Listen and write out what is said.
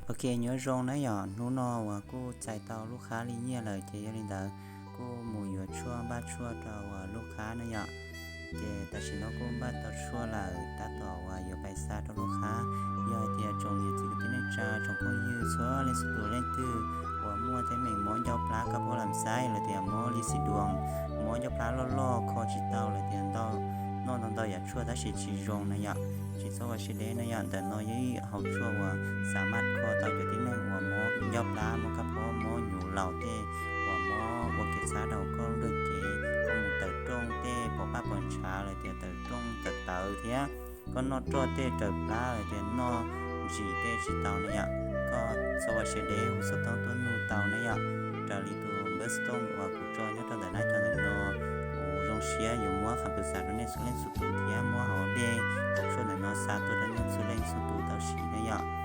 Ok, nyob zoo na yom, hnub no uas kuj txais tau lub qhab li nyiaj lawm ces yog li ntawd kuj mus yuav tshuaj npaj tshuaj rau uas lub qhab na yom. Ces tam sim no kuj npaj tau tshuaj lawm tab tom uas yuav pais xa rau lub qhab. Yog hais tias tsoom niam txiv kwv tij neej tsa tsoom phooj ywg txhua leej txhua tus leej twg uas muaj teeb meem mob ncauj plab kab phob lam xaib los tias mob lis xis duas, mob ncauj plab loj loj kho tsis tau los tias noj ntau ntau yam tshuaj tab sis tsis zoo na yom, tsis txhob ua siab deb na yom. Ntawm no yog ib hauv tshuaj uas xa maj kho tau cov tib neeg uas mob ncauj plab, mob kab phob, mob nyuv laus tej uas mob ua kev txhab rau koj lub ntuj cev, koj mus tawm rooj tej pov paj pov ntshav los tias tawm rooj tawm tawv thiab koj noj roj tej raws plab los tias noj ntsim tej tsis tau na yom, koj txhob ua siab deb, hu xov tooj tuaj nug tau na yom. Raws li tus npawb xov tooj uas kuv tso nyob rau ntawm nab cov ntawm no, kuv zoo siab yuav muab qhas pwm xa rau nej txhua leej txhua tus thiab muab hauv dej hauv tshuaj ntawm no xa tuaj rau nej txhua leej txhua tus tau siv na yom.